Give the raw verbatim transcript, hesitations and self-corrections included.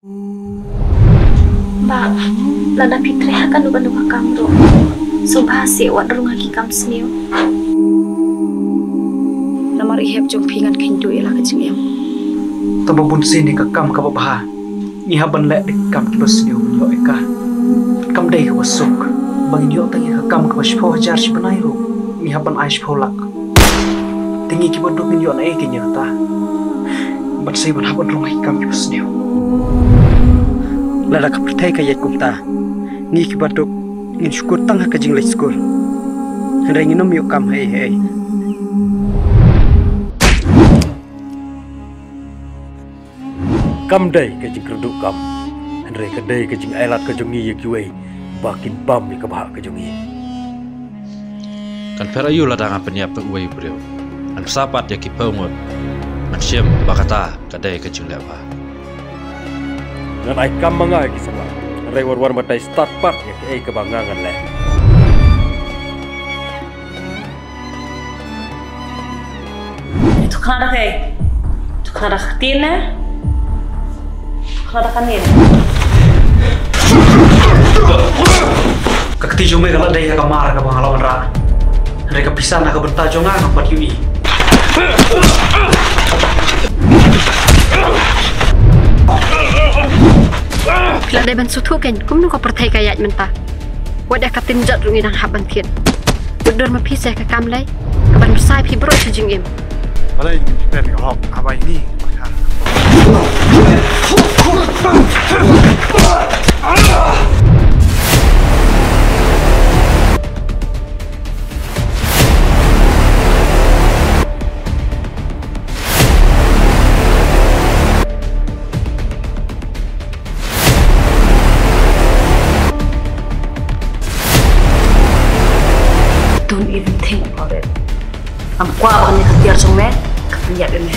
Bah, lada phi treh ha kano kano ka kam ruh, sngewbha seh wat rung ha ki kam sniew. Namar i hep jong phi ngan kheiñ duh ïa la ka jingim. Tang ba bun sien ïa ka kam kaba bha ngi hap ban leh da ki kam kiba sniew ban ïoh ïa ka. Kam dei kaba suk ba ngin ïoh tang ïa ka kam kaba shiphew hajar shi bnai ruh ngi hap ban ai shiphew lak. Te ngi kiba duk ngin ïoh na ei ka ïa kata? Ban sei ban hap ban rung ha ki kam kiba sniew. Lada ka pyrthei ka ïaid kumta, ngi kiba duk ngin shu kut tang ha ka jingleit skul. Hynrei ngin ym ïoh kam ha ei ha ei. Kam dei ka jingkyrduh kam, hynrei ka dei ka jingailad ka jong ngi ïa kiwei ba kin bam ïa ka bhah ka jong ngi. Kan pher aïu lada ngan pynïap tang uwei u briew? Ngan bsa pat ïa ki phew ngut. Ngan shim ba kata ka dei ka jingleh bha. Ngan ai kam ma nga ïa ki samla, hynrei wan wan batai stad pat ïa kaei kaba nga ngan leh. To khnang da kaei? To khnang da ka ktien ne? To khnang da kane ne? Ka kti jong me ka la dei ha ka mar kaba nga la wanrah. Hynrei ka pisa na ka bynta jong nga ngam pat ïohi. Phi la dei ban sngewthuh kein kumno ka pyrthei ka ïaid mynta. Wat ïa ka ktien jot ruh ngi dang hap ban thied. Mutdur ma phi sa ïa ka kam lei kaban bsa ïa phi baroh shi jingim. Balei ngim shym ïoh hok haba ïa ngi. Don't even think about it. Ngam kwah ba kane ka tiar jong me ka pynïap ïa me.